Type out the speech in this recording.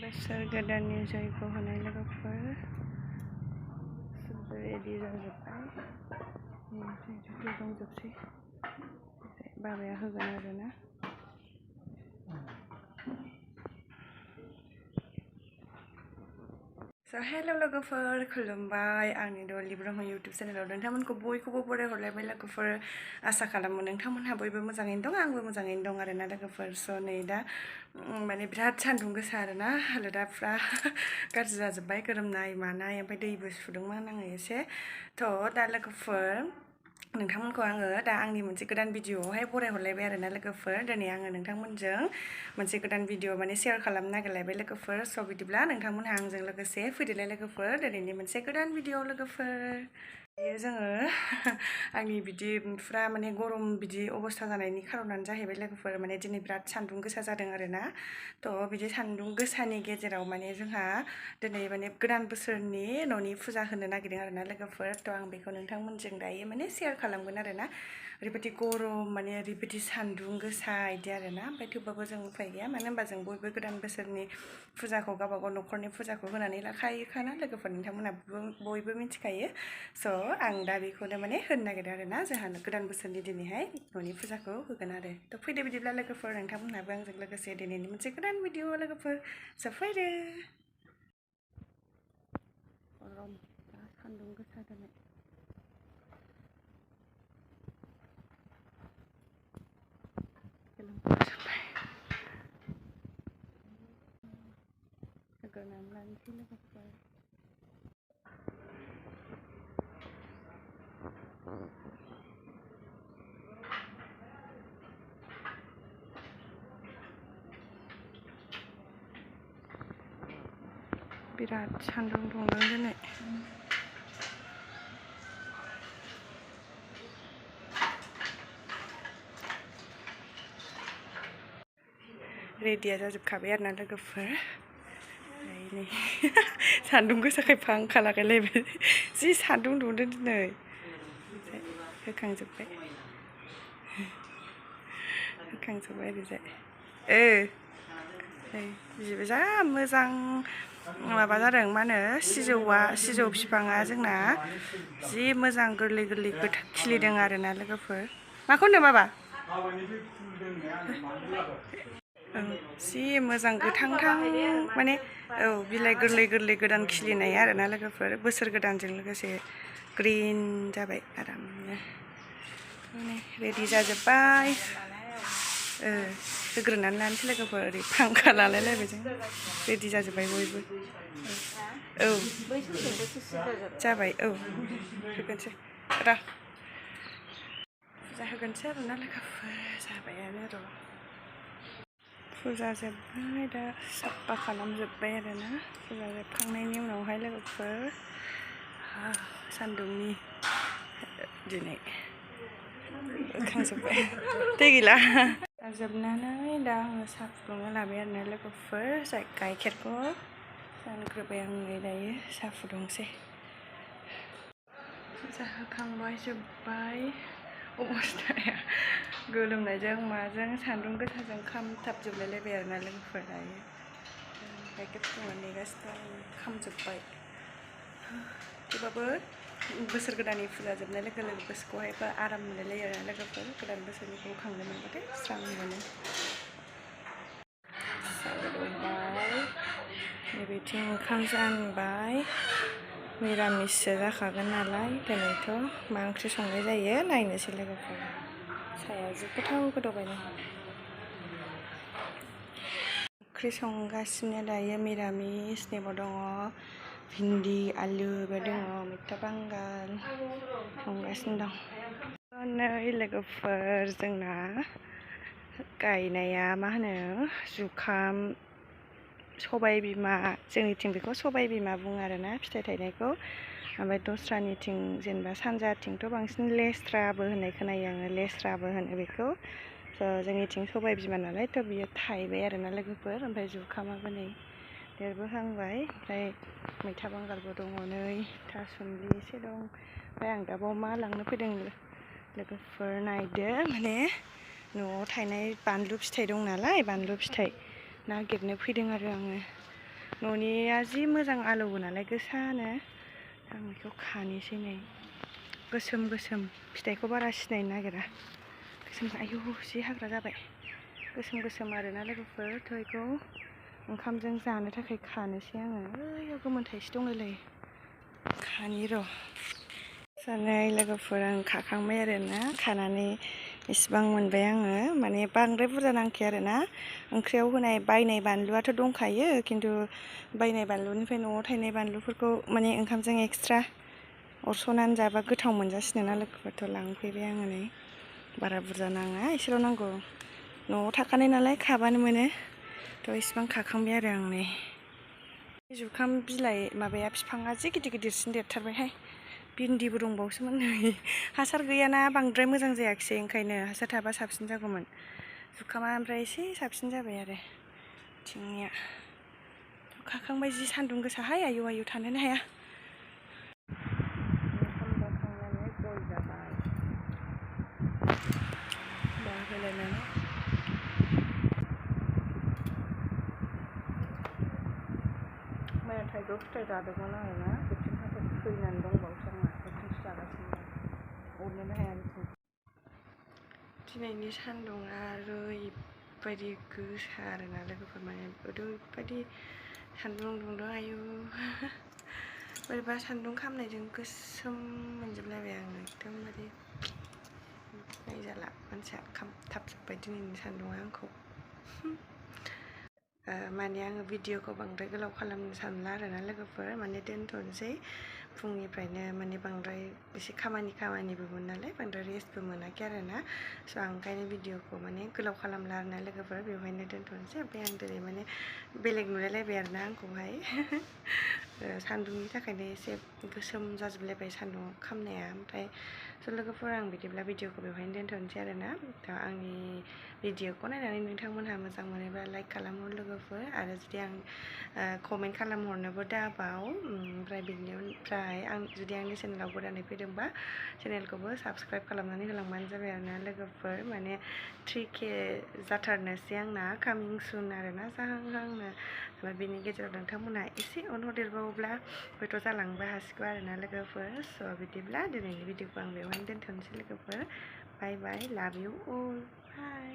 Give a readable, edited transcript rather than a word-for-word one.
बोसोर गोदाननि जयग' होनाय लोगोफोर रेडि जाजोब्बाय दंजोबसै बाबाया होगोन आरोना हेल' लोगोफोर खुलुमबाय आंनि डलि ब्रह्म इउटुब चेनेलाव नोंथांमोनखौ बयखौबो बरायहरलायबाय लोगोफोर आसा खालामो नोंथांमोनहा बयबो मोजाङैनो दं आंबो मोजाङैनो दं आरोना लोगोफोर स' नै दा माने बिराद सान्दुं गोसा आरोना हालोदाफ्रा गाज्रि जाजोब्बाय गोरोमनाय मानाय ओमफ्राय दैबो सुदोंमोन आङो एसे थ' दा लोगोफोर नोंथांमोनखौ आङो दा आंनि मोनसे गोदान भिडिअआवहाय बरायहरलायबाय आरोना लोगोफोर दिनै आङो नोंथांमोनजों मोनसे गोदान भिडिअ माने शेयार खालामनो नागिरलायबाय लोगोफोर स' बिदिब्ला नोंथांमोनहा आंजों लोगोसे फैदोलाय लोगोफोर दिनैनि मोनसे गोदान भिडिअ लोगोफोर जोङो आंनि बिदि फुरा माने गरम बिदि अबस्था जानायनि खारनानो जाहैबाय लोगोफोर माने दिनै बिराद सान्दुं गोसा जादों आरोना थ' बिदि सान्दुं गोसानि गेजेराव माने जोंहा दिनै माने गोदान बोसोरनि न'नि फुजा होनो नागिरदों आरोना लोगोफोर थ' आं बेखौ नोंथांमोनजों दायो माने शेयार खालामगोन आरोना ओरैबायदि गरम माने ओरैबायदि सान्दुं गोसा इदि आरोना ओमफ्राय थेवबाबो जों उफाय गैया मानो होनबा जों बयबो गोदान बोसोरनि फुजाखौ गावबागाव न'खरनि फुजाखौ होनानै लाखायोखाना लोगोफोर नोंथांमोनहा बयबो मिथिखायो स' आं दा बेखौनो माने होनो नागिरदों आरोना जोंहा गोदान बोसोरनि दिनैहाय न'नि फुजाखौ होगोन आरो थ' फैदो बिदिब्ला लोगोफोर नोंथांमोनहाबो आंजों लोगोसे दिनैनि मोनसे गोदान भिडिअ लोगोफोर स' फैदो गरम सान्दुं गोसा जानाय होग्रोनानै लानोसै लोगोफोर बिराद सान्दुं दुंदों दिनै रेडिया जाजोबखाबाय आरोना लोगोफोर नै सान्दुं गोसाखाय फांखा लागायलायबाय जि सान्दुं दुंदों दिनै होखांजोब्बाय ओरैजाय नै जा मोजां माबा जादों मा होनो सिजौ बिफाङा जोंना जि मोजां गोरलै गोरलै खिलिदों आरोना लोगोफोर माखौ होनदों बाबा जि मोजां गोथांथां माने बिलाइ गोरलै गोरलै गोदान खिलिनाय आरोना लोगोफोर बोसोर गोदानजों लोगोसे ग्रिन जाबाय आरामनो रेडि जाजोब्बाय होग्रोनानै लानोसै लोगोफोर ओरै फांखा लालायलायबाय जों रेडि जाजोब्बाय बयबो जाबाय होगोनसै फुजा होगोनसै आरोना लोगोफोर जाबायानो र' फुजा जोब्बाय दा साफा खालामजोब्बाय आरोना फुजा जोबखांनायनि उनावहाय लोगोफोर सान्दुंनि दिनै होखांजोब्बाय दै गैला जोबनानै दा आङो साहा फुदुंनो लाबाय आरोना लोगोफोर गाइखेरखौ जानग्रोबाय आङो दायो साहा फुदुंसै जाहोखांबाय जोब्बाय अबस्थाया गोलोमनायजों माजों सान्दुं गोसाजों खामथाबजोबलायलायबाय आरोना लोगोफोर दायो गाइखेर फुदुंनो नेगासिनो दं खामजोब्बाय थेवबाबो बोसोर गोदाननि फुजा जोबनाय लोगो लोगो गोसोखौहायबो आराम मोनलायलायो आरोना लोगोफोर गोदान बोसोरनिखौ खांनो मोनबाथाय स्रां मोनो बेबायदि ओंखाम जानबाय मिरामिससो जाखागोन नालाय दिनैथ' मा ओंख्रि संनाय जायो नायनोसै लोगोफोर साया जि गोथाव गोदौबाय ओंख्रि संगासिनो दायो मिरामिस नेबो दङ भिन्दि आलु बे दङ मैथा बांगाल संगासिनो दं नै लोगोफोर जोंना गायनाया मा होनो जुखाम सबाय बिमा जोंनिथिं बेखौ सबाय बिमा बुङो आरोना फिथाइ थायनायखौ ओमफ्राय दस्रानिथिं जेनेबा सानजाथिंथ' बांसिन लेस्राबो होननाय खोनायो आङो लेस्राबो होनो बेखौ जोंनिथिं सबाय बिमा नालाय थ' बियो थायबाय आरोना लोगोफोर ओमफ्राय जुखामाबो नै देरबोहांबाय ओमफ्राय मैथा बांगालबो दङ नै थासुमलि एसे दं ओमफ्राय आं दा बाव मा लांनो फैदों लोगोफोर नायदो माने न'आव थायनाय बानलु फिथाइ दं नालाय बानलु फिथाइ नागिरनो फैदों आरो आङो न'निया जि मोजां आलौवो नालाय गोसानो आं बेखौ खानोसै नै गोसोम गोसोम फिथाइखौ बारा सिनायनो नागिरा गोसोम आयौ जि हाग्रा जाबाय गोसोम गोसोम आरोना लोगोफोर थ' बेखौ ओंखामजों जानो थाखाय खानोसै आङो ओइयाव गोमोन थाइसे दंलायलायो खानि र' जानाय लोगोफोर आं खाखांबाय आरोना खानानै इसिबां मोनबाय आङो माने बांद्राय बुरजा नांखाया आरोना ओंख्रियाव होनाय बायनाय बानलुआथ' दंखायो खिन्थु बायनाय बानलुनिफ्राय न'आव थायनाय बानलुफोरखौ माने ओंखामजों एक्सट्रा अरस'नानै जाबा गोथाव मोनजासिनो ना लोगोफोरथ' लांफैबाय आङो नै बारा बुरजा नाङा एसेल' नांगौ न'आव थाखानाय नालाय खाबानो मोनो थ' इसिबां खाखांबाय आरो आं नै जुखाम बिलाइ माबाया बिफाङा जि गिदिर गिदिरसिन देरथारबायहाय भिन्दिबो दंबावोसोमोन नै हासार गैयाना बांद्राय मोजां जायाखिसै ओंखायनो हासार थाबा साबसिन जागौमोन जुखामा ओमफ्राय एसे साबसिन जाबाय आरो थिंनिया खाखांबाय जि सान्दुं गोसाहाय आयौ आयौ थानोनो हाया ओंखाम जाखांनानै गय जाबाय दा होलायनानै मैया थाइजौ फिथाइ जादोंमोन आरोना बिथिं हाथाय फैनानै दंबावोसो आंना बिथिंसो जागासिनो अरनोनो हाया बिथिं दिनैनि सान्दुङा ओरैबायदि गोसा आरोना लोगोफोर माने ओरैबायदि सान्दुं दुंदों आयु बोरैबा सान्दुं खामनायजों गोसोम मोनजोबलायबाय आङो एकदमबारे नायजाला मानसिया खामथाबजोब्बाय दिनैनि सान्दुङा आंखौ माने आङो भिडिअखौ बांद्राय गोलाव खालामनो सानला आरोना लोगोफोर माने दोनथ'नोसै फुंनिफ्रायनो माने बांद्राय एसे खामानिबोमोन नालाय बांद्राय रेस्टबो मोनाखै आरोना स' आं ओंखायनो भिडिअखौ माने गोलाव खालामला आरोना लोगोफोर बेवहायनो दोनथ'नोसै ओमफ्राय आं दिनै माने बेलेग नुलायलायबाय आरोना आंखौहाय सान्दुंनि थाखायनो एसे गोसोम जाजोबलायबाय सान्दुं खामनाया ओमफ्राय स' लोगोफोर आं बिदिब्ला भिडिअखौ बेवहायनो दोनथ'नोसै आरोना दा आंनि भिडिअखौ नायनानै नोंथांमोनहा मोजां मोनोबा लाइक खालामहर लोगोफोर आरो जुदि आं कमेन्ट खालामहरनोबो दाबाव ओमफ्राय बिनिफ्राय आं जुदि आंनि चेनेलाव गोदानै फैदोंबा चेनेलखौबो साबस्क्राइब खालामनानै होलांबानो जाबाय आरोना लोगोफोर माने 3K जाथारनोसै आंना कामिं सुन आरोना जाहांहांनो ओमफ्राय बेनि गेजेराव नोंथांमोनहा एसे अनहरदेरबावोब्ला हयथ' जालांबो हासिगौ आरोना लोगोफोर स' बिदिब्ला दिनैनि भिडिअखौ आं बेवहायनो दोनथ'नोसै लोगोफोर बाय बाय लाभ इउ अल बाय